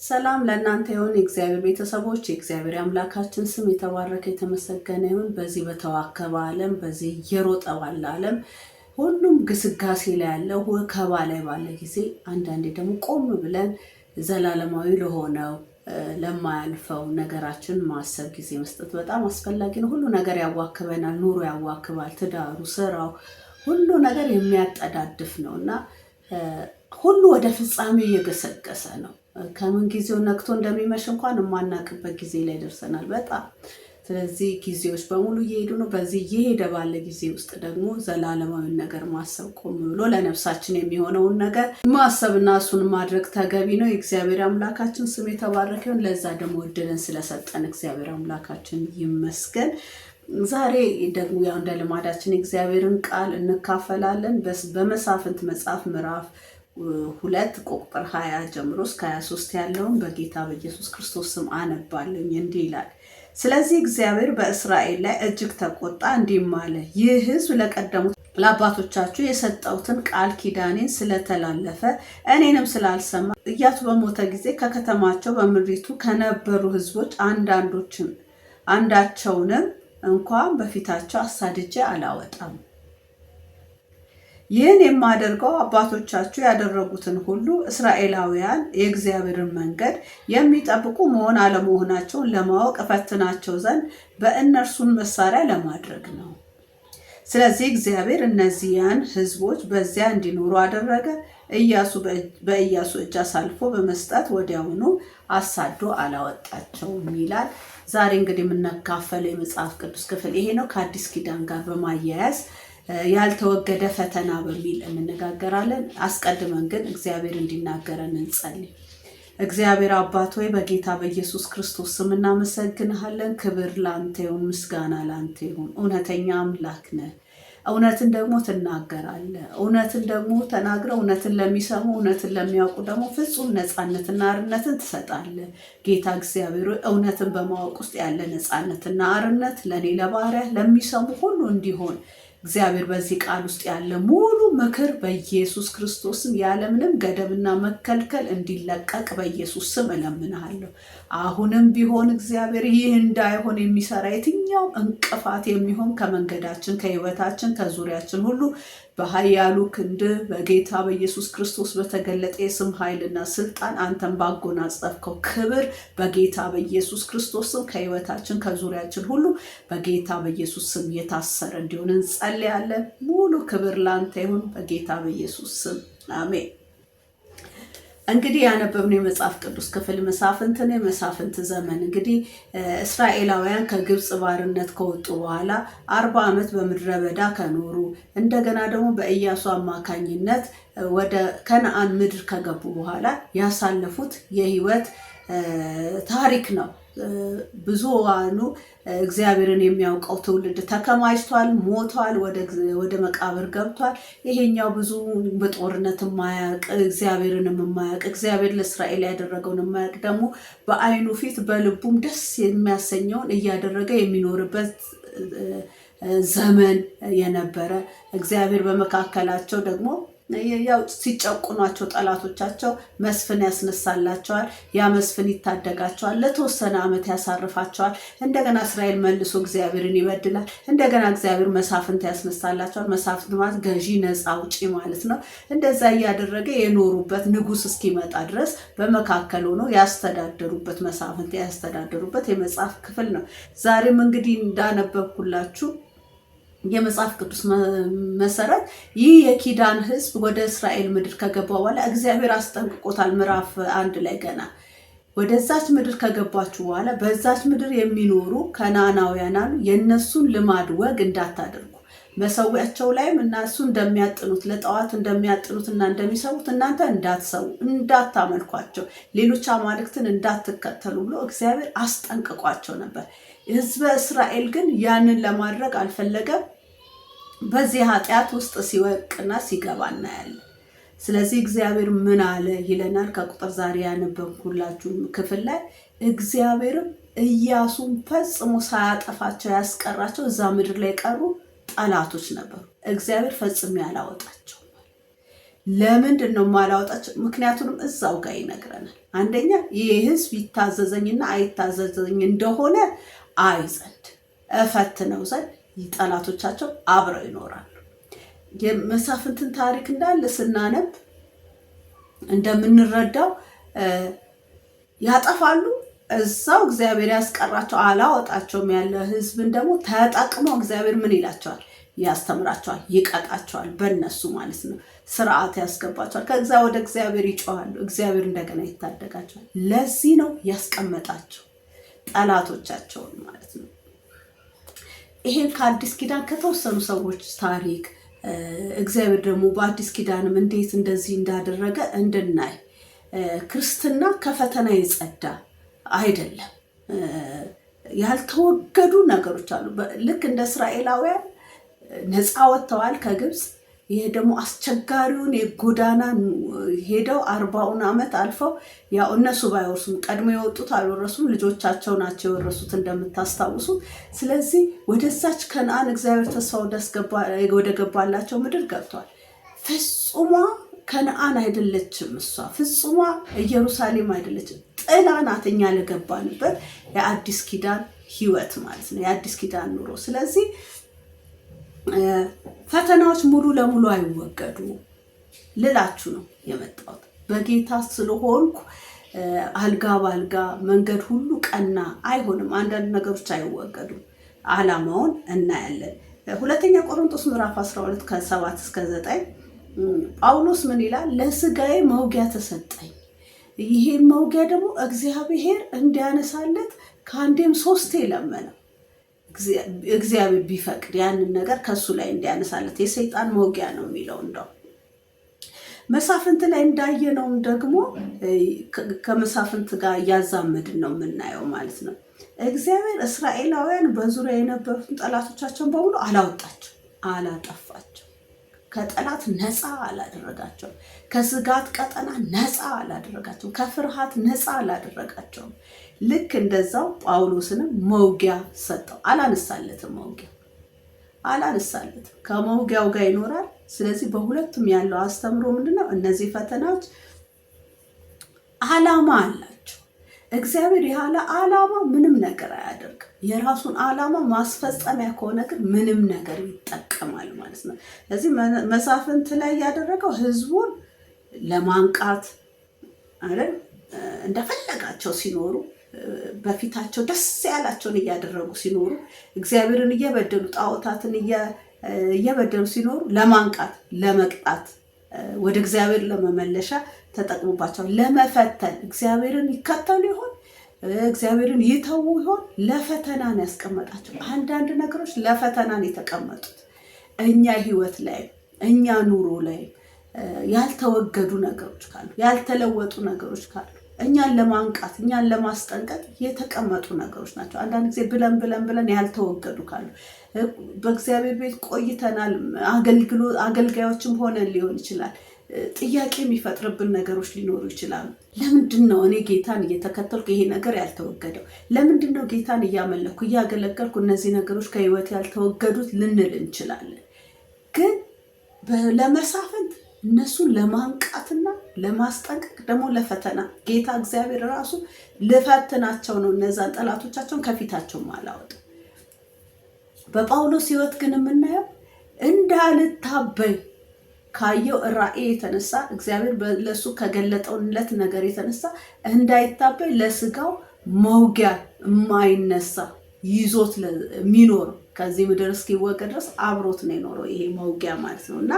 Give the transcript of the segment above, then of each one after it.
ሰላም ለእናንተ ይሁን የእግዚአብሔር ቤተሰቦች። የእግዚአብሔር አምላካችን ስም የተባረከ የተመሰገነ ይሁን። በዚህ በተዋከበ ዓለም፣ በዚህ እየሮጠ ባለ ዓለም፣ ሁሉም ግስጋሴ ላይ ያለ ወከባ ላይ ባለ ጊዜ አንዳንዴ ደግሞ ቆም ብለን ዘላለማዊ ለሆነው ለማያልፈው ነገራችን ማሰብ ጊዜ መስጠት በጣም አስፈላጊ ነው። ሁሉ ነገር ያዋክበናል። ኑሮ ያዋክባል፣ ትዳሩ፣ ስራው፣ ሁሉ ነገር የሚያጠዳድፍ ነው እና ሁሉ ወደ ፍጻሜ እየገሰገሰ ነው። ከምን ጊዜው ነግቶ እንደሚመሽ እንኳን የማናቅበት ጊዜ ላይ ደርሰናል በጣም። ስለዚህ ጊዜዎች በሙሉ እየሄዱ ነው። በዚህ እየሄደ ባለ ጊዜ ውስጥ ደግሞ ዘላለማዊን ነገር ማሰብ፣ ቆም ብሎ ለነፍሳችን የሚሆነውን ነገር ማሰብና እሱን ማድረግ ተገቢ ነው። የእግዚአብሔር አምላካችን ስም የተባረከ ይሁን። ለዛ ደግሞ እድልን ስለሰጠን እግዚአብሔር አምላካችን ይመስገን። ዛሬ ደግሞ ያው እንደ ልማዳችን የእግዚአብሔርን ቃል እንካፈላለን። በመሳፍንት መጽሐፍ ምዕራፍ 2 ቁጥር 20 ጀምሮ እስከ 23 ያለውን በጌታ በኢየሱስ ክርስቶስ ስም አነባለኝ። እንዲህ ይላል። ስለዚህ እግዚአብሔር በእስራኤል ላይ እጅግ ተቆጣ፣ እንዲህም አለ፣ ይህ ሕዝብ ለቀደሙት ለአባቶቻችሁ የሰጠሁትን ቃል ኪዳኔን ስለተላለፈ እኔንም ስላልሰማ ኢያሱ በሞተ ጊዜ ከከተማቸው በምድሪቱ ከነበሩ ሕዝቦች አንዳንዶችን አንዳቸውንም እንኳን በፊታቸው አሳድጄ አላወጣም። ይህን የማደርገው አባቶቻችሁ ያደረጉትን ሁሉ እስራኤላውያን የእግዚአብሔርን መንገድ የሚጠብቁ መሆን አለመሆናቸውን ለማወቅ እፈትናቸው ዘንድ በእነርሱን መሳሪያ ለማድረግ ነው። ስለዚህ እግዚአብሔር እነዚያን ሕዝቦች በዚያ እንዲኖሩ አደረገ። ኢያሱ በኢያሱ እጅ አሳልፎ በመስጠት ወዲያውኑ አሳዶ አላወጣቸውም ይላል። ዛሬ እንግዲህ የምንካፈለው የመጽሐፍ ቅዱስ ክፍል ይሄ ነው። ከአዲስ ኪዳን ጋር በማያያዝ ያልተወገደ ፈተና በሚል እንነጋገራለን። አስቀድመን ግን እግዚአብሔር እንዲናገረን እንጸልይ። እግዚአብሔር አባት ሆይ፣ በጌታ በኢየሱስ ክርስቶስ ስም እናመሰግንሃለን። ክብር ላንተ ይሁን፣ ምስጋና ላንተ ይሁን። እውነተኛ አምላክ ነህ። እውነትን ደግሞ ትናገራለህ። እውነትን ደግሞ ተናግረህ እውነትን ለሚሰሙ እውነትን ለሚያውቁ ደግሞ ፍጹም ነፃነትና አርነትን ትሰጣለህ። ጌታ እግዚአብሔር ሆይ፣ እውነትን በማወቅ ውስጥ ያለ ነፃነትና አርነት ለእኔ ለባሪያህ ለሚሰሙ ሁሉ እንዲሆን እግዚአብሔር በዚህ ቃል ውስጥ ያለ ሙሉ ምክር በኢየሱስ ክርስቶስ ስም ያለምንም ገደብና መከልከል እንዲለቀቅ በኢየሱስ ስም እለምንሃለሁ። አሁንም ቢሆን እግዚአብሔር ይህ እንዳይሆን የሚሰራ የትኛውም እንቅፋት የሚሆን ከመንገዳችን፣ ከሕይወታችን፣ ከዙሪያችን ሁሉ በኃያሉ ክንድ በጌታ በኢየሱስ ክርስቶስ በተገለጠ የስም ኃይልና ስልጣን አንተን ባጎናጸፍከው ክብር በጌታ በኢየሱስ ክርስቶስ ስም ከሕይወታችን ከዙሪያችን ሁሉ በጌታ በኢየሱስ ስም የታሰረ እንዲሆን እንጸልያለን። ሙሉ ክብር ላንተ ይሁን በጌታ በኢየሱስ ስም፣ አሜን። እንግዲህ ያነበብነው የመጽሐፍ ቅዱስ ክፍል መሳፍንትን የመሳፍንት ዘመን እንግዲህ እስራኤላውያን ከግብፅ ባርነት ከወጡ በኋላ 40 ዓመት በምድረ በዳ ከኖሩ፣ እንደገና ደግሞ በኢያሱ አማካኝነት ወደ ከነአን ምድር ከገቡ በኋላ ያሳለፉት የህይወት ታሪክ ነው። ብዙሃኑ እግዚአብሔርን የሚያውቀው ትውልድ ተከማችቷል፣ ሞቷል፣ ወደ መቃብር ገብቷል። ይሄኛው ብዙ በጦርነት የማያውቅ፣ እግዚአብሔርንም የማያውቅ፣ እግዚአብሔር ለእስራኤል ያደረገውን የማያውቅ ደግሞ በዓይኑ ፊት በልቡም ደስ የሚያሰኘውን እያደረገ የሚኖርበት ዘመን የነበረ፣ እግዚአብሔር በመካከላቸው ደግሞ ያው ሲጨቁኗቸው ጠላቶቻቸው መስፍን ያስነሳላቸዋል። ያ መስፍን ይታደጋቸዋል። ለተወሰነ ዓመት ያሳርፋቸዋል። እንደገና እስራኤል መልሶ እግዚአብሔርን ይበድላል። እንደገና እግዚአብሔር መሳፍንት ያስነሳላቸዋል። መሳፍንት ማለት ገዢ፣ ነፃ አውጪ ማለት ነው። እንደዛ እያደረገ የኖሩበት፣ ንጉሥ እስኪመጣ ድረስ በመካከል ሆኖ ያስተዳደሩበት፣ መሳፍንት ያስተዳደሩበት የመጽሐፍ ክፍል ነው። ዛሬም እንግዲህ እንዳነበብኩላችሁ የመጽሐፍ ቅዱስ መሰረት ይህ የኪዳን ሕዝብ ወደ እስራኤል ምድር ከገባ በኋላ እግዚአብሔር አስጠንቅቆታል። ምዕራፍ 1 ላይ ገና ወደዛች ምድር ከገባችሁ በኋላ በዛች ምድር የሚኖሩ ከነዓናውያን አሉ፣ የእነሱን ልማድ ወግ እንዳታደርጉ፣ መሰዊያቸው ላይም እነሱ እንደሚያጥኑት ለጣዖት እንደሚያጥኑት እና እንደሚሰዉት እናንተ እንዳትሰዉ፣ እንዳታመልኳቸው፣ ሌሎች አማልክትን እንዳትከተሉ ብሎ እግዚአብሔር አስጠንቅቋቸው ነበር። ህዝበ እስራኤል ግን ያንን ለማድረግ አልፈለገም። በዚህ ኃጢአት ውስጥ ሲወድቅና ሲገባ እናያለን። ስለዚህ እግዚአብሔር ምን አለ ይለናል። ከቁጥር ዛሬ ያነበብኩላችሁ ክፍል ላይ እግዚአብሔርም ኢያሱን ፈጽሞ ሳያጠፋቸው ያስቀራቸው እዛ ምድር ላይ የቀሩ ጠላቶች ነበሩ። እግዚአብሔር ፈጽሞ ያላወጣቸው። ለምንድን ነው የማላወጣቸው? ምክንያቱንም እዛው ጋር ይነግረናል። አንደኛ ይህ ሕዝብ ይታዘዘኝና አይታዘዘኝ እንደሆነ አይ ዘንድ እፈትነው ዘንድ ጠላቶቻቸው አብረው ይኖራሉ። የመሳፍንትን ታሪክ እንዳለ ስናነብ እንደምንረዳው ያጠፋሉ። እዛው እግዚአብሔር ያስቀራቸው አላወጣቸውም ያለ ህዝብን ደግሞ ተጠቅመው እግዚአብሔር ምን ይላቸዋል? ያስተምራቸዋል፣ ይቀጣቸዋል። በእነሱ ማለት ነው ስርዓት ያስገባቸዋል። ከዛ ወደ እግዚአብሔር ይጮሃሉ፣ እግዚአብሔር እንደገና ይታደጋቸዋል። ለዚህ ነው ያስቀመጣቸው ጠላቶቻቸውን ማለት ነው። ይሄን ከአዲስ ኪዳን ከተወሰኑ ሰዎች ታሪክ እግዚአብሔር ደግሞ በአዲስ ኪዳንም እንዴት እንደዚህ እንዳደረገ እንድናይ፣ ክርስትና ከፈተና የጸዳ አይደለም። ያልተወገዱ ነገሮች አሉ። ልክ እንደ እስራኤላውያን ነፃ ወጥተዋል ከግብፅ። ይሄ ደግሞ አስቸጋሪውን የጎዳና ሄደው 40ውን ዓመት አልፈው፣ ያው እነሱ ባይወርሱም ቀድሞ የወጡት አልወረሱም፣ ልጆቻቸው ናቸው የወረሱት እንደምታስታውሱት። ስለዚህ ወደዛች ከነአን እግዚአብሔር ተስፋ ወደ ገባላቸው ምድር ገብተዋል። ፍጹሟ ከነአን አይደለችም እሷ፣ ፍጹሟ ኢየሩሳሌም አይደለችም። ጥላ ናት እኛ ለገባንበት የአዲስ ኪዳን ህይወት ማለት ነው፣ የአዲስ ኪዳን ኑሮ። ስለዚህ ፈተናዎች ሙሉ ለሙሉ አይወገዱ ልላችሁ ነው የመጣሁት። በጌታ ስለሆንኩ አልጋ በአልጋ መንገድ ሁሉ ቀና አይሆንም። አንዳንድ ነገሮች አይወገዱም። ዓላማውን እናያለን። ሁለተኛ ቆሮንቶስ ምዕራፍ 12 ከ7 እስከ 9 ጳውሎስ ምን ይላል? ለስጋዬ መውጊያ ተሰጠኝ። ይሄን መውጊያ ደግሞ እግዚአብሔር እንዲያነሳለት ከአንዴም ሶስቴ ለመነው። እግዚአብሔር ቢፈቅድ ያንን ነገር ከሱ ላይ እንዲያነሳለት፣ የሰይጣን መውጊያ ነው የሚለው። እንደው መሳፍንት ላይ እንዳየነውም ደግሞ ከመሳፍንት ጋር እያዛመድን ነው የምናየው ማለት ነው። እግዚአብሔር እስራኤላውያን በዙሪያ የነበሩትን ጠላቶቻቸውን በሙሉ አላወጣቸው፣ አላጠፋቸው፣ ከጠላት ነፃ አላደረጋቸውም። ከስጋት ቀጠና ነፃ አላደረጋቸውም። ከፍርሃት ነፃ አላደረጋቸውም። ልክ እንደዛው ጳውሎስንም መውጊያ ሰጠው። አላነሳለትም፣ መውጊያ አላነሳለትም። ከመውጊያው ጋር ይኖራል። ስለዚህ በሁለቱም ያለው አስተምሮ ምንድነው? እነዚህ ፈተናዎች ዓላማ አላቸው። እግዚአብሔር ያለ ዓላማ ምንም ነገር አያደርግም። የራሱን ዓላማ ማስፈጸሚያ ከሆነ ግን ምንም ነገር ይጠቀማል ማለት ነው። ስለዚህ መሳፍንት ላይ ያደረገው ህዝቡን ለማንቃት አይደል? እንደፈለጋቸው ሲኖሩ፣ በፊታቸው ደስ ያላቸውን እያደረጉ ሲኖሩ፣ እግዚአብሔርን እየበደሉ ጣዖታትን እየበደሉ ሲኖሩ ለማንቃት፣ ለመቅጣት፣ ወደ እግዚአብሔር ለመመለሻ ተጠቅሞባቸዋል። ለመፈተን እግዚአብሔርን ይከተሉ ይሆን፣ እግዚአብሔርን ይተዉ ይሆን? ለፈተና ነው ያስቀመጣቸው። አንዳንድ ነገሮች ለፈተና ነው የተቀመጡት። እኛ ህይወት ላይ፣ እኛ ኑሮ ላይ ያልተወገዱ ነገሮች ካሉ፣ ያልተለወጡ ነገሮች ካሉ እኛን ለማንቃት፣ እኛን ለማስጠንቀቅ የተቀመጡ ነገሮች ናቸው። አንዳንድ ጊዜ ብለን ብለን ብለን ያልተወገዱ ካሉ፣ በእግዚአብሔር ቤት ቆይተናል፣ አገልጋዮችም ሆነን ሊሆን ይችላል። ጥያቄ የሚፈጥርብን ነገሮች ሊኖሩ ይችላሉ። ለምንድን ነው እኔ ጌታን እየተከተልኩ ይሄ ነገር ያልተወገደው? ለምንድን ነው ጌታን እያመለኩ እያገለገልኩ እነዚህ ነገሮች ከህይወት ያልተወገዱት ልንል እንችላለን። ግን ለመሳፍንት እነሱን ለማንቃትና ለማስጠንቀቅ ደግሞ ለፈተና ጌታ እግዚአብሔር ራሱ ልፈትናቸው ነው እነዛን ጠላቶቻቸውን ከፊታቸው አላወጣም። በጳውሎስ ህይወት ግን የምናየው እንዳልታበይ ካየው ራእይ የተነሳ፣ እግዚአብሔር ለእሱ ከገለጠውለት ነገር የተነሳ እንዳይታበይ ለስጋው መውጊያ የማይነሳ ይዞት የሚኖር፣ ከዚህ ምድር እስኪወገድ ድረስ አብሮት ነው የኖረው ይሄ መውጊያ ማለት ነው። እና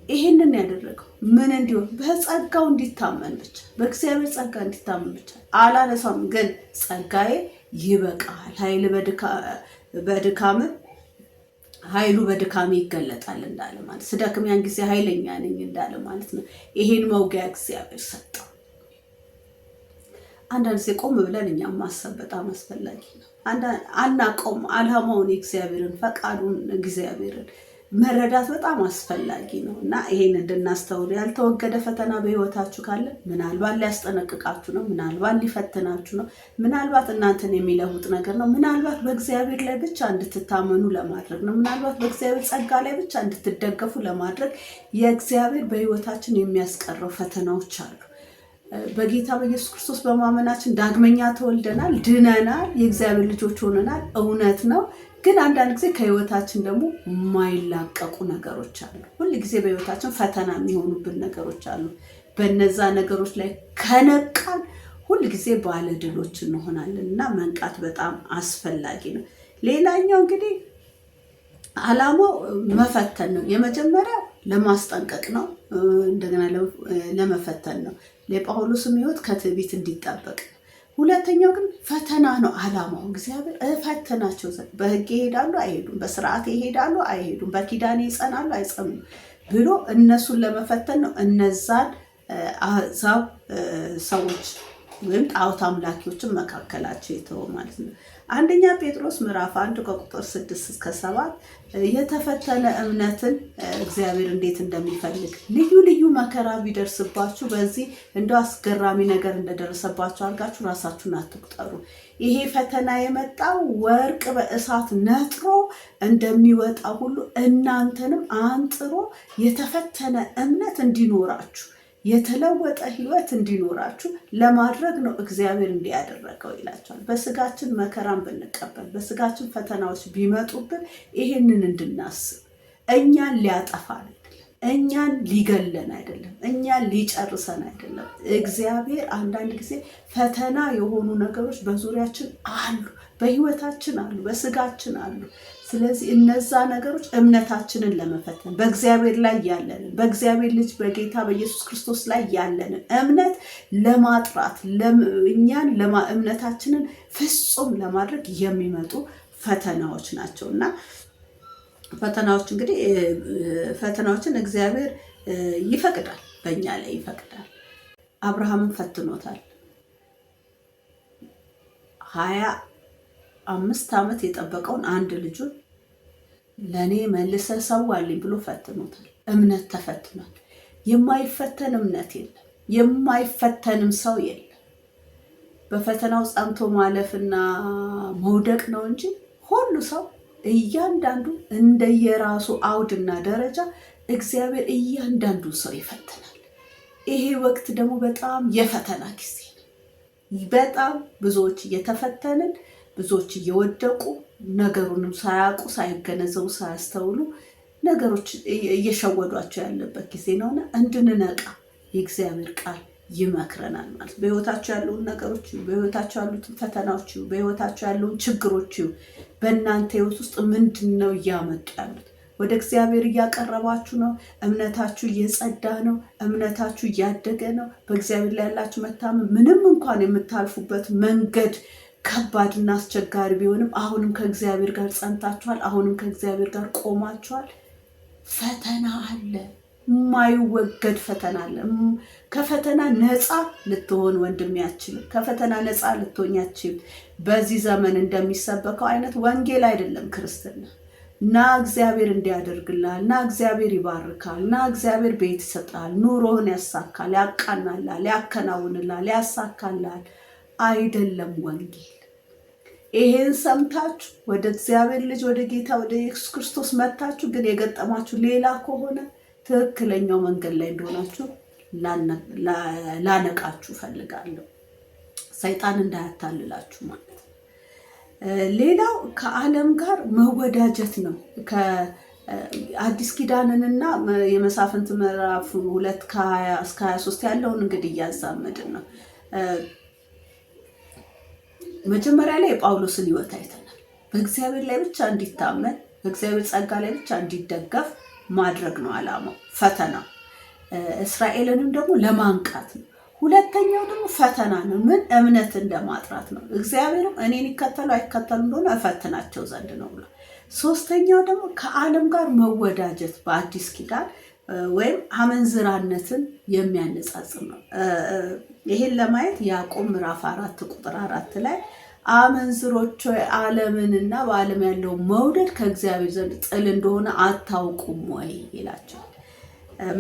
ይሄንን ያደረገው ምን እንዲሆን? በጸጋው እንዲታመን ብቻ፣ በእግዚአብሔር ጸጋ እንዲታመን ብቻ። አላነሳም ግን ጸጋዬ ይበቃል፣ ኃይል በድካም ኃይሉ በድካም ይገለጣል እንዳለ ማለት፣ ስደክም ያን ጊዜ ኃይለኛ ነኝ እንዳለ ማለት ነው። ይሄን መውጊያ እግዚአብሔር ሰጠው። አንዳንድ ጊዜ ቆም ብለን እኛም ማሰብ በጣም አስፈላጊ ነው። አናውቀውም ዓላማውን፣ የእግዚአብሔርን ፈቃዱን፣ እግዚአብሔርን መረዳት በጣም አስፈላጊ ነው እና ይሄን እንድናስተውል ያልተወገደ ፈተና በሕይወታችሁ ካለ ምናልባት ሊያስጠነቅቃችሁ ነው፣ ምናልባት ሊፈትናችሁ ነው፣ ምናልባት እናንተን የሚለውጥ ነገር ነው፣ ምናልባት በእግዚአብሔር ላይ ብቻ እንድትታመኑ ለማድረግ ነው፣ ምናልባት በእግዚአብሔር ጸጋ ላይ ብቻ እንድትደገፉ ለማድረግ የእግዚአብሔር በሕይወታችን የሚያስቀረው ፈተናዎች አሉ። በጌታ በኢየሱስ ክርስቶስ በማመናችን ዳግመኛ ተወልደናል፣ ድነናል፣ የእግዚአብሔር ልጆች ሆነናል። እውነት ነው። ግን አንዳንድ ጊዜ ከህይወታችን ደግሞ የማይላቀቁ ነገሮች አሉ። ሁል ጊዜ በህይወታችን ፈተና የሚሆኑብን ነገሮች አሉ። በነዛ ነገሮች ላይ ከነቃን ሁል ጊዜ ባለድሎች እንሆናለን እና መንቃት በጣም አስፈላጊ ነው። ሌላኛው እንግዲህ ዓላማው መፈተን ነው። የመጀመሪያ ለማስጠንቀቅ ነው፣ እንደገና ለመፈተን ነው። የጳውሎስም ህይወት ከትዕቢት እንዲጠበቅ ነው። ሁለተኛው ግን ፈተና ነው ዓላማው። እግዚአብሔር እፈተናቸው ዘንድ በሕግ ይሄዳሉ አይሄዱም፣ በስርዓት ይሄዳሉ አይሄዱም፣ በኪዳኔ ይጸናሉ አይጸኑም ብሎ እነሱን ለመፈተን ነው። እነዛን አሕዛብ ሰዎች ወይም ጣዖት አምላኪዎችን መካከላቸው የተወ ማለት ነው። አንደኛ ጴጥሮስ ምዕራፍ 1 ከቁጥር 6 እስከ 7 የተፈተነ እምነትን እግዚአብሔር እንዴት እንደሚፈልግ ልዩ ልዩ መከራ ቢደርስባችሁ በዚህ እንደው አስገራሚ ነገር እንደደረሰባችሁ አድርጋችሁ ራሳችሁን አትቁጠሩ። ይሄ ፈተና የመጣው ወርቅ በእሳት ነጥሮ እንደሚወጣ ሁሉ እናንተንም አንጥሮ የተፈተነ እምነት እንዲኖራችሁ የተለወጠ ሕይወት እንዲኖራችሁ ለማድረግ ነው እግዚአብሔር እንዲያደረገው ይላቸዋል። በስጋችን መከራን ብንቀበል፣ በስጋችን ፈተናዎች ቢመጡብን ይሄንን እንድናስብ እኛን ሊያጠፋን አይደለም፣ እኛን ሊገለን አይደለም፣ እኛን ሊጨርሰን አይደለም። እግዚአብሔር አንዳንድ ጊዜ ፈተና የሆኑ ነገሮች በዙሪያችን አሉ፣ በሕይወታችን አሉ፣ በስጋችን አሉ። ስለዚህ እነዛ ነገሮች እምነታችንን ለመፈተን በእግዚአብሔር ላይ ያለንን በእግዚአብሔር ልጅ በጌታ በኢየሱስ ክርስቶስ ላይ ያለንን እምነት ለማጥራት እኛን እምነታችንን ፍጹም ለማድረግ የሚመጡ ፈተናዎች ናቸው እና ፈተናዎች እንግዲህ ፈተናዎችን እግዚአብሔር ይፈቅዳል፣ በእኛ ላይ ይፈቅዳል። አብርሃምን ፈትኖታል። 25 ዓመት የጠበቀውን አንድ ልጁን ለእኔ መልሰ ሰዋልኝ ብሎ ፈትኖታል። እምነት ተፈትኗል። የማይፈተን እምነት የለም። የማይፈተንም ሰው የለም። በፈተናው ጸንቶ ማለፍና መውደቅ ነው እንጂ ሁሉ ሰው እያንዳንዱ እንደየራሱ አውድና ደረጃ እግዚአብሔር እያንዳንዱ ሰው ይፈትናል። ይሄ ወቅት ደግሞ በጣም የፈተና ጊዜ ነው። በጣም ብዙዎች እየተፈተንን፣ ብዙዎች እየወደቁ፣ ነገሩንም ሳያውቁ ሳይገነዘቡ ሳያስተውሉ ነገሮች እየሸወዷቸው ያለበት ጊዜ ነውና እንድንነቃ የእግዚአብሔር ቃል ይመክረናል ማለት ነው። በህይወታቸው ያለውን ነገሮች፣ በህይወታቸው ያሉትን ፈተናዎች፣ በህይወታቸው ያለውን ችግሮች በእናንተ ህይወት ውስጥ ምንድን ነው እያመጡ ያሉት? ወደ እግዚአብሔር እያቀረባችሁ ነው? እምነታችሁ እየጸዳ ነው? እምነታችሁ እያደገ ነው? በእግዚአብሔር ላይ ያላችሁ መታመን ምንም እንኳን የምታልፉበት መንገድ ከባድና አስቸጋሪ ቢሆንም አሁንም ከእግዚአብሔር ጋር ጸንታችኋል። አሁንም ከእግዚአብሔር ጋር ቆማችኋል። ፈተና አለ፣ የማይወገድ ፈተና አለ። ከፈተና ነፃ ልትሆን ወንድሜ አትችልም። ከፈተና ነፃ ልትሆኝ አትችልም። በዚህ ዘመን እንደሚሰበከው አይነት ወንጌል አይደለም ክርስትና። ና እግዚአብሔር እንዲያደርግልሃል፣ ና እግዚአብሔር ይባርካል፣ ና እግዚአብሔር ቤት ይሰጣል፣ ኑሮህን ያሳካል፣ ያቃናልሃል፣ ያከናውንልሃል፣ ያሳካልሃል አይደለም ወንጌል። ይሄን ሰምታችሁ ወደ እግዚአብሔር ልጅ ወደ ጌታ ወደ ኢየሱስ ክርስቶስ መጥታችሁ ግን የገጠማችሁ ሌላ ከሆነ ትክክለኛው መንገድ ላይ እንደሆናችሁ ላነቃችሁ እፈልጋለሁ። ሰይጣን እንዳያታልላችሁ ማለት ነው። ሌላው ከዓለም ጋር መወዳጀት ነው። ከአዲስ ኪዳንንና የመሳፍንት ምዕራፍ 2 ከ20 እስከ 23 ያለውን እንግዲህ እያዛመድን ነው። መጀመሪያ ላይ የጳውሎስን ሕይወት አይተናል። በእግዚአብሔር ላይ ብቻ እንዲታመን፣ በእግዚአብሔር ጸጋ ላይ ብቻ እንዲደገፍ ማድረግ ነው ዓላማው፣ ፈተናው። እስራኤልንም ደግሞ ለማንቃት ነው። ሁለተኛው ደግሞ ፈተና ነው። ምን እምነትን ለማጥራት ነው። እግዚአብሔርም እኔን ይከተሉ አይከተሉ እንደሆነ እፈትናቸው ዘንድ ነው ብሏል። ሶስተኛው ደግሞ ከዓለም ጋር መወዳጀት በአዲስ ኪዳን ወይም አመንዝራነትን የሚያነጻጽር ነው። ይሄን ለማየት ያዕቆብ ምዕራፍ 4 ቁጥር 4 ላይ አመንዝሮች ሆይ ዓለምንና በዓለም ያለው መውደድ ከእግዚአብሔር ዘንድ ጥል እንደሆነ አታውቁም ወይ ይላቸዋል።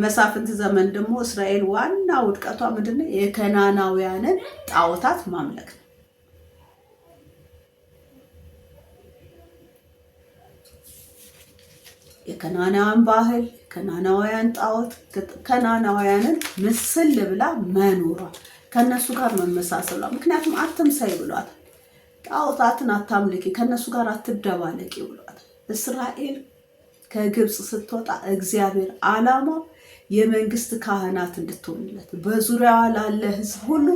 መሳፍንት ዘመን ደግሞ እስራኤል ዋና ውድቀቷ ምንድነው? የከናናውያንን ጣዖታት ማምለክ ነው። የከናናውያን ባህል፣ ከናናውያን ጣዖት፣ ከናናውያንን ምስል ብላ መኖሯ፣ ከነሱ ጋር መመሳሰሏ። ምክንያቱም አትምሰይ ብሏታል። ጣዖታትን አታምልኪ፣ ከነሱ ጋር አትደባለቂ ብሏታል። እስራኤል ከግብፅ ስትወጣ እግዚአብሔር ዓላማው የመንግስት ካህናት እንድትሆንለት፣ በዙሪያዋ ላለ ሕዝብ ሁሉ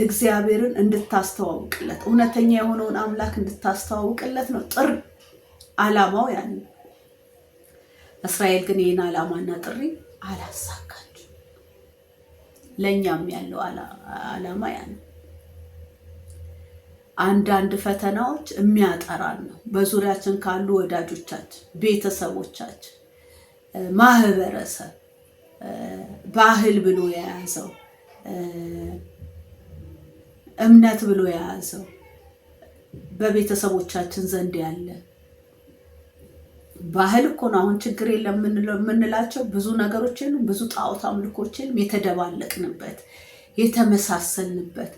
እግዚአብሔርን እንድታስተዋውቅለት፣ እውነተኛ የሆነውን አምላክ እንድታስተዋውቅለት ነው ጥሪ፣ ዓላማው ያን ነው። እስራኤል ግን ይህን ዓላማና ጥሪ አላሳካችም። ለእኛም ያለው ዓላማ ያ ነው። አንዳንድ ፈተናዎች የሚያጠራን ነው። በዙሪያችን ካሉ ወዳጆቻችን፣ ቤተሰቦቻችን፣ ማህበረሰብ ባህል ብሎ የያዘው፣ እምነት ብሎ የያዘው፣ በቤተሰቦቻችን ዘንድ ያለ ባህል እኮ ነው። አሁን ችግር የለም የምንላቸው ብዙ ነገሮች የሉም፣ ብዙ ጣዖት አምልኮች የሉም። የተደባለቅንበት፣ የተመሳሰልንበት፣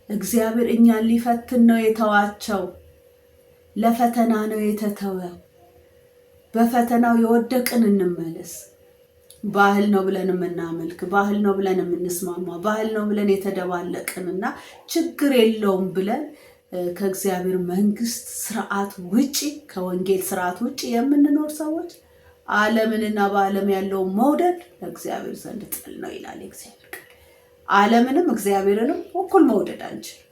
እግዚአብሔር እኛን ሊፈትን ነው የተዋቸው። ለፈተና ነው የተተወ። በፈተናው የወደቅን እንመለስ። ባህል ነው ብለን የምናመልክ፣ ባህል ነው ብለን የምንስማማ፣ ባህል ነው ብለን የተደባለቅን እና ችግር የለውም ብለን ከእግዚአብሔር መንግስት ስርዓት ውጪ፣ ከወንጌል ስርዓት ውጪ የምንኖር ሰዎች ዓለምንና በዓለም ያለውን መውደድ ለእግዚአብሔር ዘንድ ጥል ነው ይላል የእግዚአብሔር ቃል። ዓለምንም እግዚአብሔርንም እኩል መውደድ አንችልም።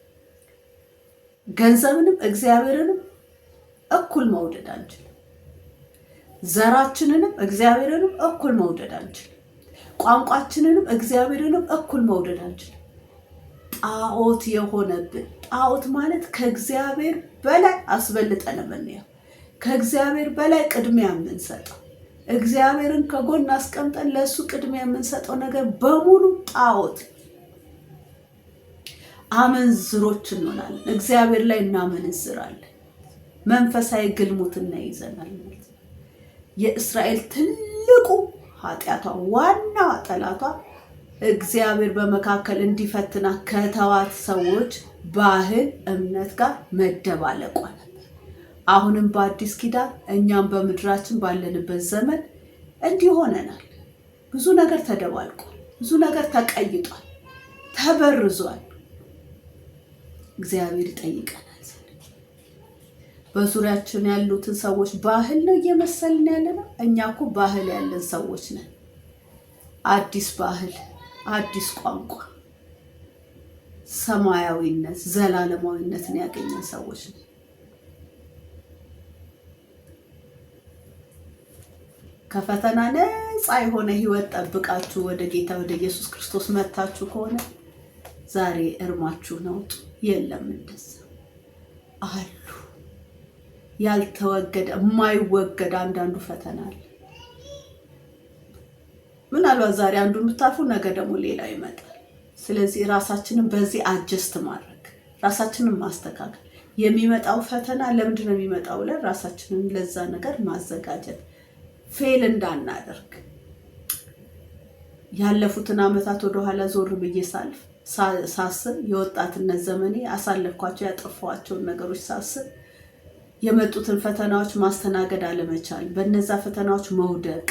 ገንዘብንም እግዚአብሔርንም እኩል መውደድ አንችልም። ዘራችንንም እግዚአብሔርንም እኩል መውደድ አንችልም። ቋንቋችንንም እግዚአብሔርንም እኩል መውደድ አንችልም። ጣዖት የሆነብን፣ ጣዖት ማለት ከእግዚአብሔር በላይ አስበልጠን የምንየው፣ ከእግዚአብሔር በላይ ቅድሚያ የምንሰጠው፣ እግዚአብሔርን ከጎን አስቀምጠን ለእሱ ቅድሚያ የምንሰጠው ነገር በሙሉ ጣዖት። አመንዝሮች እንሆናለን። እግዚአብሔር ላይ እናመነዝራለን። መንፈሳዊ ግልሙትና ይዘናል ማለት ነው። የእስራኤል ትልቁ ኃጢአቷ፣ ዋና ጠላቷ እግዚአብሔር በመካከል እንዲፈትና ከተዋት ሰዎች ባህል፣ እምነት ጋር መደባለቋ ነበር። አሁንም በአዲስ ኪዳን እኛም በምድራችን ባለንበት ዘመን እንዲህ ሆነናል። ብዙ ነገር ተደባልቋል። ብዙ ነገር ተቀይጧል፣ ተበርዟል። እግዚአብሔር ይጠይቀናል። በዙሪያችን ያሉትን ሰዎች ባህል ነው እየመሰልን ያለ ነው። እኛ እኮ ባህል ያለን ሰዎች ነን። አዲስ ባህል፣ አዲስ ቋንቋ፣ ሰማያዊነት፣ ዘላለማዊነትን ያገኘን ሰዎች ነን። ከፈተና ነፃ የሆነ ሕይወት ጠብቃችሁ ወደ ጌታ ወደ ኢየሱስ ክርስቶስ መጥታችሁ ከሆነ ዛሬ እርማችሁን አውጡ። የለም እንደዛ አሉ። ያልተወገደ፣ የማይወገድ አንዳንዱ ፈተና አለ። ምናልባት ዛሬ አንዱን ብታልፉ ነገ ደግሞ ሌላው ይመጣል። ስለዚህ ራሳችንን በዚህ adjust ማድረግ፣ ራሳችንን ማስተካከል፣ የሚመጣው ፈተና ለምንድን ነው የሚመጣው ብለን ራሳችንን ለዛ ነገር ማዘጋጀት፣ fail እንዳናደርግ። ያለፉትን ዓመታት ወደኋላ ዞር ብዬ ሳልፍ ሳስብ፣ የወጣትነት ዘመኔ አሳለፍኳቸው ያጠፋኋቸውን ነገሮች ሳስብ፣ የመጡትን ፈተናዎች ማስተናገድ አለመቻል፣ በነዛ ፈተናዎች መውደቅ፣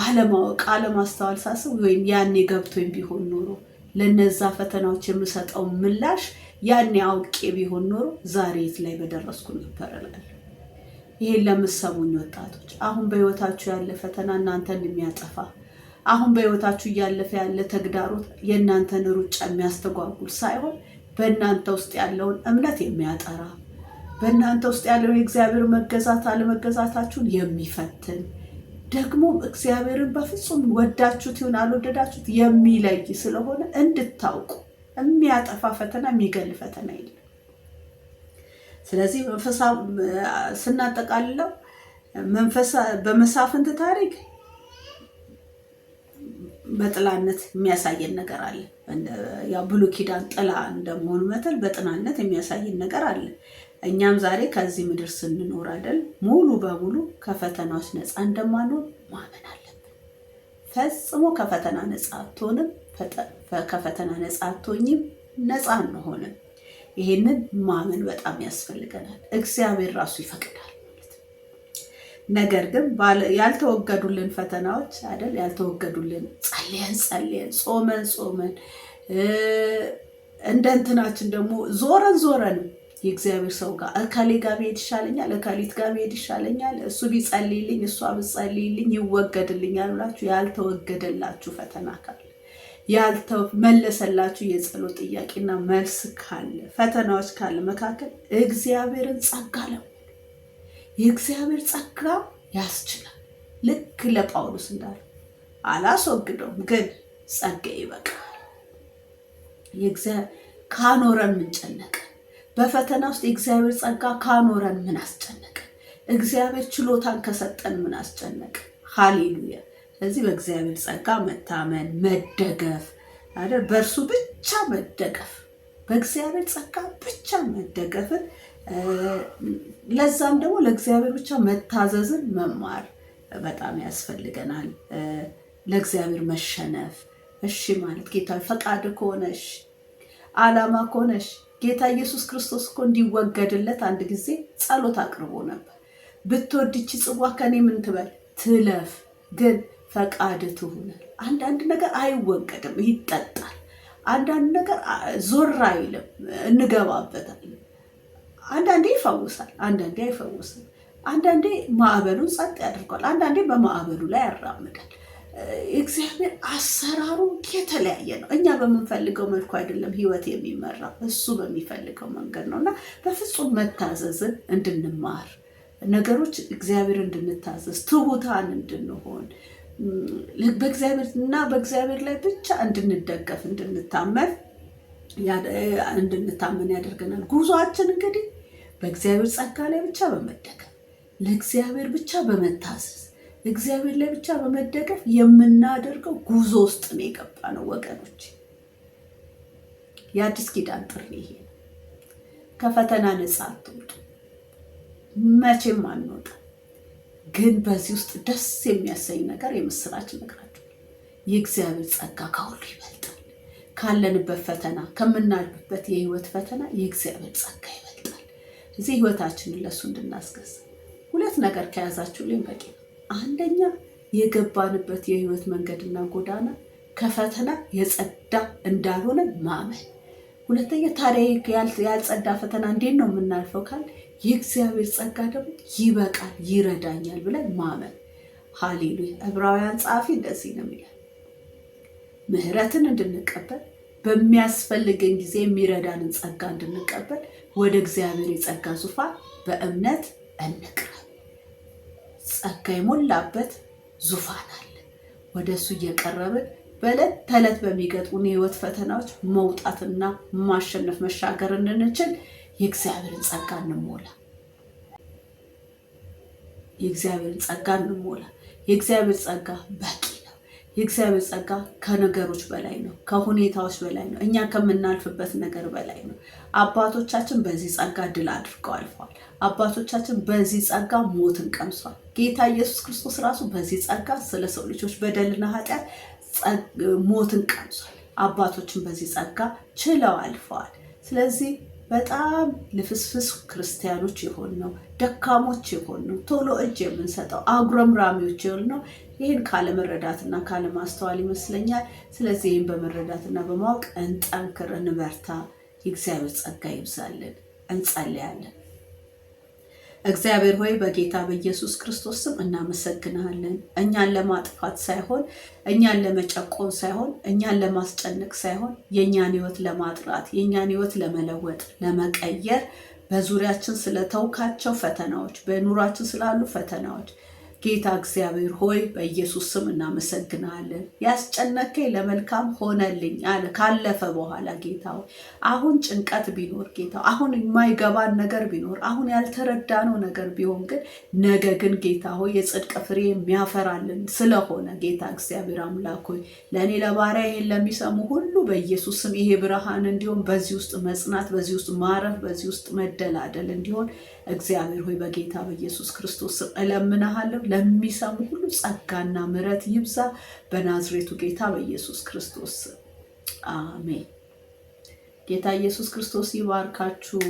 አለማወቅ፣ አለማስተዋል ሳስብ፣ ወይም ያኔ ገብቶኝ ቢሆን ኖሮ፣ ለነዛ ፈተናዎች የምሰጠው ምላሽ ያኔ አውቄ ቢሆን ኖሮ ዛሬ የት ላይ በደረስኩ ነበር እላለሁ። ይሄን ለምትሰሙኝ ወጣቶች፣ አሁን በህይወታችሁ ያለ ፈተና እናንተን የሚያጠፋ፣ አሁን በህይወታችሁ እያለፈ ያለ ተግዳሮት የእናንተን ሩጫ የሚያስተጓጉል ሳይሆን በእናንተ ውስጥ ያለውን እምነት የሚያጠራ፣ በእናንተ ውስጥ ያለውን የእግዚአብሔር መገዛት አለመገዛታችሁን የሚፈትን፣ ደግሞ እግዚአብሔርን በፍጹም ወዳችሁት ይሁን አልወደዳችሁት የሚለይ ስለሆነ እንድታውቁ፣ የሚያጠፋ ፈተና፣ የሚገል ፈተና የለም። ስለዚህ ስናጠቃልለው በመሳፍንት ታሪክ በጥላነት የሚያሳየን ነገር አለ። ያው ብሉይ ኪዳን ጥላ እንደመሆኑ መጠን በጥላነት የሚያሳየን ነገር አለ። እኛም ዛሬ ከዚህ ምድር ስንኖር አይደል ሙሉ በሙሉ ከፈተናዎች ነፃ እንደማንሆን ማመን አለብን። ፈጽሞ ከፈተና ነፃ አትሆንም፣ ከፈተና ነፃ አትሆኝም፣ ነፃ አንሆንም። ይሄንን ማመን በጣም ያስፈልገናል። እግዚአብሔር ራሱ ይፈቅዳል ማለት ነው። ነገር ግን ያልተወገዱልን ፈተናዎች አይደል ያልተወገዱልን ጸልየን ጸልየን ጾመን ጾመን እንደ እንትናችን ደግሞ ዞረን ዞረን የእግዚአብሔር ሰው ጋር እከሌ ጋር ብሄድ ይሻለኛል፣ እከሊት ጋር ብሄድ ይሻለኛል፣ እሱ ቢጸልይልኝ፣ እሷ ብትጸልይልኝ ይወገድልኛል ብላችሁ ያልተወገደላችሁ ፈተና ካለ፣ ያልተመለሰላችሁ የጸሎት ጥያቄና መልስ ካለ፣ ፈተናዎች ካለ መካከል እግዚአብሔርን ጸጋ ለምኑ። የእግዚአብሔር ጸጋ ያስችላል። ልክ ለጳውሎስ እንዳለ አላስወግደውም፣ ግን ጸጋ ይበቃል። ካኖረን ምን ጨነቀን? በፈተና ውስጥ የእግዚአብሔር ጸጋ ካኖረን ምን አስጨነቀን? እግዚአብሔር ችሎታን ከሰጠን ምን አስጨነቀን? ሃሌሉያ። ስለዚህ በእግዚአብሔር ጸጋ መታመን፣ መደገፍ አይደል? በእርሱ ብቻ መደገፍ፣ በእግዚአብሔር ጸጋ ብቻ መደገፍን፣ ለዛም ደግሞ ለእግዚአብሔር ብቻ መታዘዝን መማር በጣም ያስፈልገናል። ለእግዚአብሔር መሸነፍ፣ እሺ ማለት ጌታ ፈቃድ ከሆነ እሺ፣ ዓላማ ከሆነ እሺ። ጌታ ኢየሱስ ክርስቶስ እኮ እንዲወገድለት አንድ ጊዜ ጸሎት አቅርቦ ነበር። ብትወድ ይህች ጽዋ ከኔ ምን ትበል ትለፍ፣ ግን ፈቃድ ትሁን። አንዳንድ ነገር አይወገድም፣ ይጠጣል። አንዳንድ ነገር ዞር አይልም፣ እንገባበታለን። አንዳንዴ ይፈውሳል፣ አንዳንዴ አይፈውስም። አንዳንዴ ማዕበሉን ጸጥ ያደርገዋል፣ አንዳንዴ በማዕበሉ ላይ ያራምዳል። እግዚአብሔር አሰራሩ የተለያየ ነው። እኛ በምንፈልገው መልኩ አይደለም ህይወት የሚመራው፣ እሱ በሚፈልገው መንገድ ነው እና በፍጹም መታዘዝን እንድንማር፣ ነገሮች እግዚአብሔር እንድንታዘዝ፣ ትሁታን እንድንሆን፣ በእግዚአብሔር እና በእግዚአብሔር ላይ ብቻ እንድንደገፍ፣ እንድንታመን ያደርገናል። ጉዟችን እንግዲህ በእግዚአብሔር ጸጋ ላይ ብቻ በመደገፍ፣ ለእግዚአብሔር ብቻ በመታዘዝ፣ እግዚአብሔር ላይ ብቻ በመደገፍ የምናደርገው ጉዞ ውስጥ ነው የገባ ነው ወገኖች። የአዲስ ኪዳን ጥሪ ይሄ ነው። ከፈተና ነፃ አትወጡ፣ መቼም አንወጣ። ግን በዚህ ውስጥ ደስ የሚያሰኝ ነገር የምስራች እነግራችኋለሁ። የእግዚአብሔር ጸጋ ከሁሉ ይበልጣል። ካለንበት ፈተና፣ ከምናልፍበት የህይወት ፈተና የእግዚአብሔር ጸጋ ይበልጣል። እዚህ ህይወታችንን ለእሱ እንድናስገዛ ሁለት ነገር ከያዛችሁልኝ በቂ ነው። አንደኛ የገባንበት የህይወት መንገድና ጎዳና ከፈተና የጸዳ እንዳልሆነ ማመን። ሁለተኛ ታዲያ ያልጸዳ ፈተና እንዴት ነው የምናልፈው ካል የእግዚአብሔር ጸጋ ደግሞ ይበቃል፣ ይረዳኛል ብለን ማመን። ሃሌሉያ። ዕብራውያን ጸሐፊ እንደዚህ ነው የሚለው፣ ምህረትን እንድንቀበል በሚያስፈልገን ጊዜ የሚረዳንን ጸጋ እንድንቀበል ወደ እግዚአብሔር የጸጋ ዙፋን በእምነት እንቅረብ። ጸጋ የሞላበት ዙፋን አለ። ወደ እሱ እየቀረብን በዕለት ተዕለት በሚገጥሙን የህይወት ፈተናዎች መውጣትና ማሸነፍ መሻገር እንድንችል የእግዚአብሔርን ጸጋ እንሞላ። የእግዚአብሔርን ጸጋ እንሞላ። የእግዚአብሔር ጸጋ በቂ ነው። የእግዚአብሔር ጸጋ ከነገሮች በላይ ነው። ከሁኔታዎች በላይ ነው። እኛ ከምናልፍበት ነገር በላይ ነው። አባቶቻችን በዚህ ጸጋ ድል አድርገው አልፈዋል። አባቶቻችን በዚህ ጸጋ ሞትን ቀምሰዋል። ጌታ ኢየሱስ ክርስቶስ ራሱ በዚህ ጸጋ ስለ ሰው ልጆች በደልና ኃጢአት ሞትን ቀምሷል። አባቶችን በዚህ ጸጋ ችለው አልፈዋል። ስለዚህ በጣም ልፍስፍስ ክርስቲያኖች የሆንነው፣ ደካሞች የሆንነው፣ ቶሎ እጅ የምንሰጠው፣ አጉረምራሚዎች የሆንነው ይህን ካለመረዳትና ካለማስተዋል ይመስለኛል። ስለዚህ ይህን በመረዳትና በማወቅ እንጠንክር፣ እንበርታ። የእግዚአብሔር ጸጋ ይብዛልን። እንጸልያለን። እግዚአብሔር ሆይ በጌታ በኢየሱስ ክርስቶስ ስም እናመሰግንሃለን። እኛን ለማጥፋት ሳይሆን፣ እኛን ለመጨቆን ሳይሆን፣ እኛን ለማስጨነቅ ሳይሆን፣ የእኛን ሕይወት ለማጥራት፣ የእኛን ሕይወት ለመለወጥ፣ ለመቀየር በዙሪያችን ስለተውካቸው ፈተናዎች፣ በኑሯችን ስላሉ ፈተናዎች፣ ጌታ እግዚአብሔር ሆይ በኢየሱስ ስም እናመሰግናለን። ያስጨነከኝ ለመልካም ሆነልኝ አለ ካለፈ በኋላ። ጌታ ሆይ አሁን ጭንቀት ቢኖር፣ ጌታ አሁን የማይገባን ነገር ቢኖር፣ አሁን ያልተረዳነው ነገር ቢሆን ግን ነገ ግን ጌታ ሆይ የጽድቅ ፍሬ የሚያፈራልን ስለሆነ ጌታ እግዚአብሔር አምላክ ሆይ ለእኔ ለባሪያ ይሄን ለሚሰሙ ሁሉ በኢየሱስ ስም ይሄ ብርሃን እንዲሆን፣ በዚህ ውስጥ መጽናት፣ በዚህ ውስጥ ማረፍ፣ በዚህ ውስጥ መደላደል እንዲሆን እግዚአብሔር ሆይ በጌታ በኢየሱስ ክርስቶስ ስም እለምንሃለሁ። ለሚሰሙ ሁሉ ጸጋና ምሕረት ይብዛ በናዝሬቱ ጌታ በኢየሱስ ክርስቶስ ስም አሜን። ጌታ ኢየሱስ ክርስቶስ ይባርካችሁ።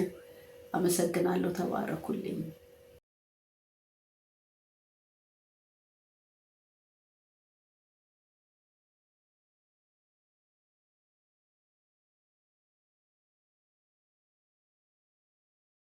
አመሰግናለሁ። ተባረኩልኝ።